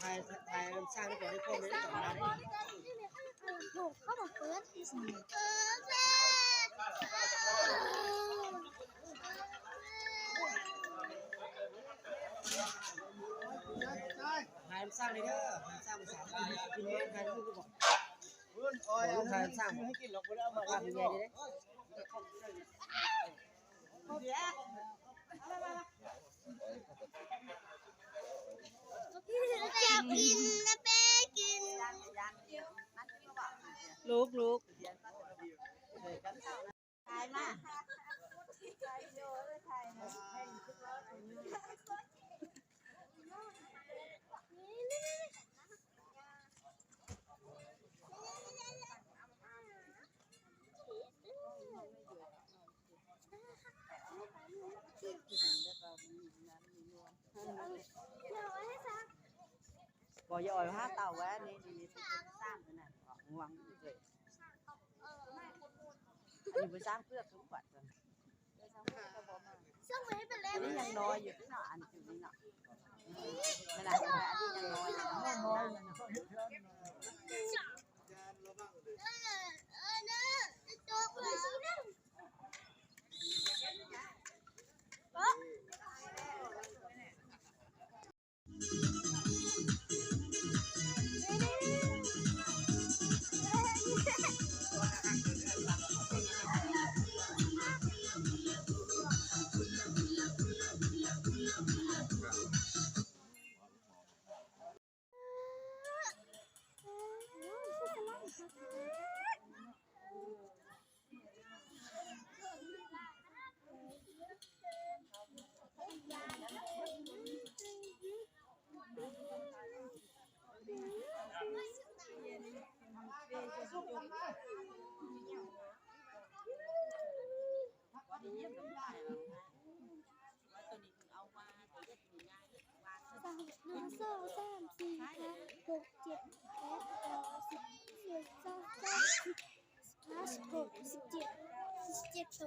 ຖ່າຍ ຖ່າຍນຳຊ່າງໄດ້ບໍ່ ໄດ້ຄວາມເດ້ ເຂົ້າມາເດ້ ເຂົາບອກເປີດ ຖ່າຍນຳຊ່າງເດີ ຖ່າຍນຳຊ່າງ ຖ່າຍຮູບບໍ່ ຖ່າຍນຳຊ່າງ ໃຫ້ກິນດອກ ບໍ່ໄດ້ເອົາມາ ລູກ ລູກ ບໍ່ ຢ່າເອົາຫາເຕົາແວ່ນີ້ ນີ້ ນີ້ ນີ້ ສ້າງນັ້ນ ງວງເລີຍ ອັນນີ້ບໍ່ສ້າງເປືອກຄືຂວັນ ອັນນີ້ຍັງນ້ອຍຢູ່ເນາະ ອັນຈຸນີ້ເນາະ ແມ່ນລະ ອັນນີ້ຍັງນ້ອຍຢູ່ເນາະ. ໜຶ່ງ ສອງ ສາມ ສີ່ ຫ້າ ຫົກ ເຈັດ ແປດ ເກົ້າ ສິບ ສິບເອັດ ສອງ ສາມ ສີ່ ຫ້າ ສິບຫົກ ສິບເຈັດ ສິບເຈັດໂຕ.